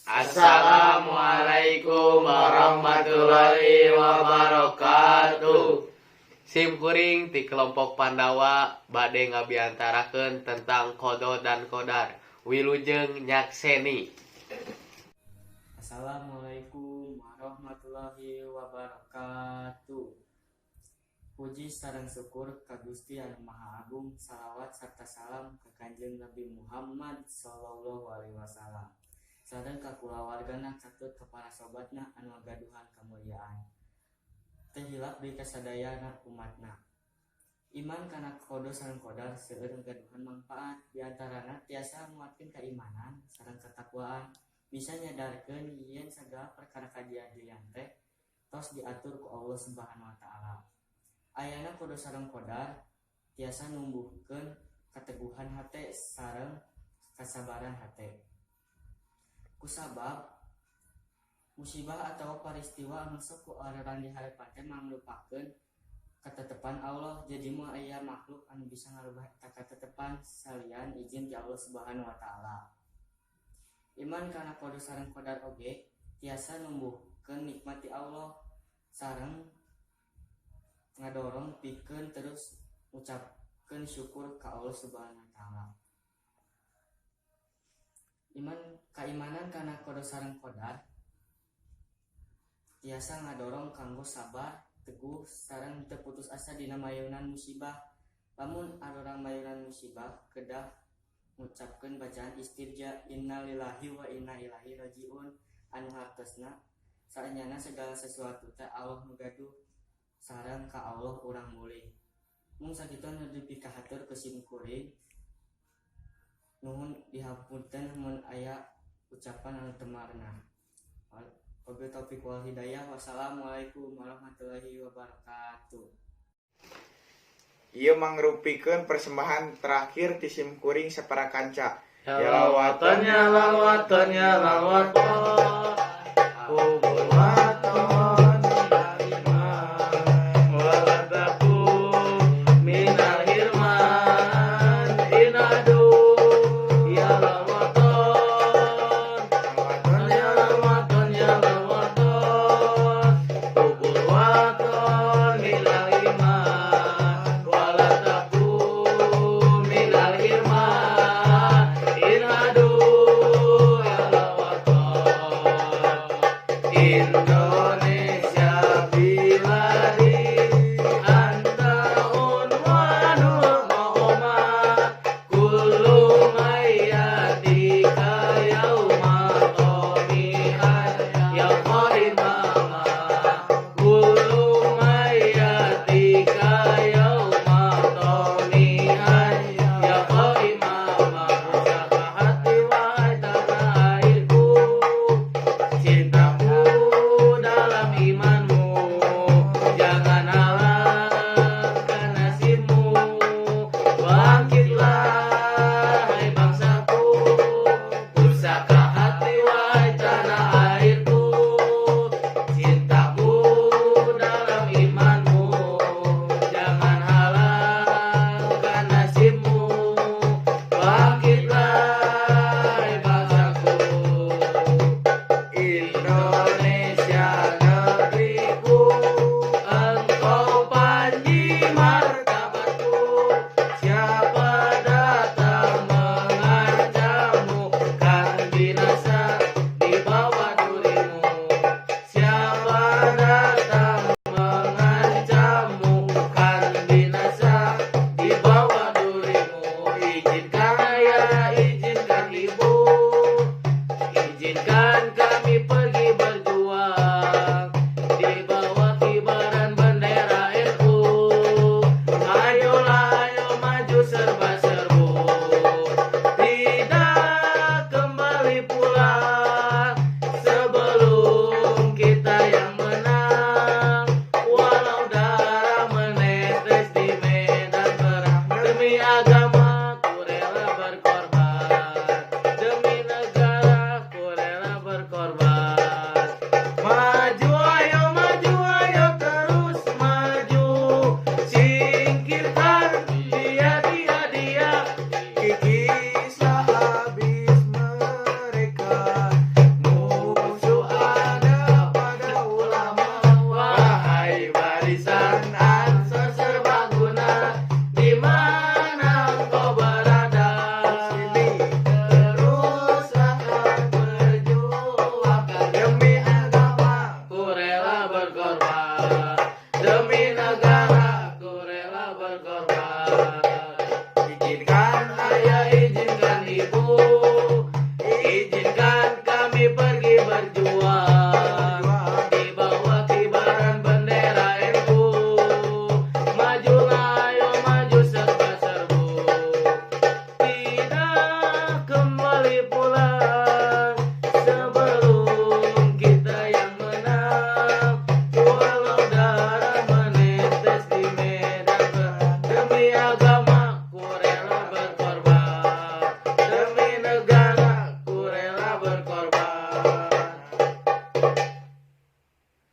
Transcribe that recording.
Assalamualaikum warahmatullahi wabarakatuh. Sim kuring ti kelompok Pandawa bade ngabiantarakeun tentang qada dan qadar. Wilujeng nyakseni. Assalamualaikum warahmatullahi wabarakatuh. Puji sareng syukur ka Gusti Anu Maha Agung, salawat serta salam ka Kanjeng Nabi Muhammad sallallahu alaihi wasallam. Sareng ka kulawargana katut ka para sobatna anu ngagaduhan kamuliaan. Teu hilap deui ka sadayana umatna. Iman kana qada sareng qadar seueur ngagaduhan mangpaat, diantarana tiasa nguatkeun kaimanan sareng katakwaan, bisa nyadarkeun yen sagala perkara kajadian teh tos diatur ku Allah Subhanahu wa Taala. Ayana qada sareng qadar tiasa numbuhkeun kateguhan hate sareng kasabaran hate. Kusabab musibah atawa peristiwa anu sok ku arurang diharepan teh mangrupakeun katetepan Allah, jadi moal aya makhluk anu bisa ngarubah eta katetepan salian izin ti Allah Subhanahu wa Taala. Iman kana qada sareng qadar oge tiasa numbuhkeun nikmat ti Allah sareng ngadorong pikeun terus ngucapkeun syukur ka Allah Subhanahu wa Taala. Iman kaimanan kana qada sareng qadar tiasa ngadorong kanggo sabar, teguh sareng teu putus asa dina mayunan musibah. Lamun arurang mayunan musibah, kedah ngucapkeun bacaan istirja, innalillahi wa inna ilaihi rajiun, anu hartosna saenyana segala sesuatu teh Allah nu gaduh sareng ka Allah urang mulih. Mung sakitu anu dipikahatur ku sim kuring. Nuhun dihapunten mun aya ucapan anu teu marenah. Wabillahi taufiq wal hidayah. Wassalamualaikum warahmatullahi wabarakatuh. Ieu mangrupikeun persembahan terakhir ti sim kuring sapara kanca. Ya lawatan, ya lawatan, ya lawatan. Hubbul waton waladaku minal hirman inadu ya lawatan, ya lawatan, ya lawatan. Hubbul waton minal iman waladaku minal hirman inadu ya lawatan. Indonesia biladi anta unwanul ma'oma kullu mayatika yauma tomihan ya imama kullu mayatika yauma tomihan ya imama. Pusaka hati, wahai tanah airku, cintaku dalam imanmu, jangan halangkan nasibmu. Bangkitlah, hai bangsaku. Pusaka hati, wahai tanah airku, cintaku dalam imanmu, jangan halangkan nasibmu. Bangkitlah, hai bangsaku. Indonesia negeriku, engkau panji martabatku. Siapa datang mengancammu kan binasa di bawah durimu. Siapa datang mengancammu kan binasa di bawah durimu. Izinkan ayah, izinkan ibu, izinkan kami pergi berjuang di bawah kibaran bendera NU. Ayolah, ayo maju serba serbu, tidak kembali pulang.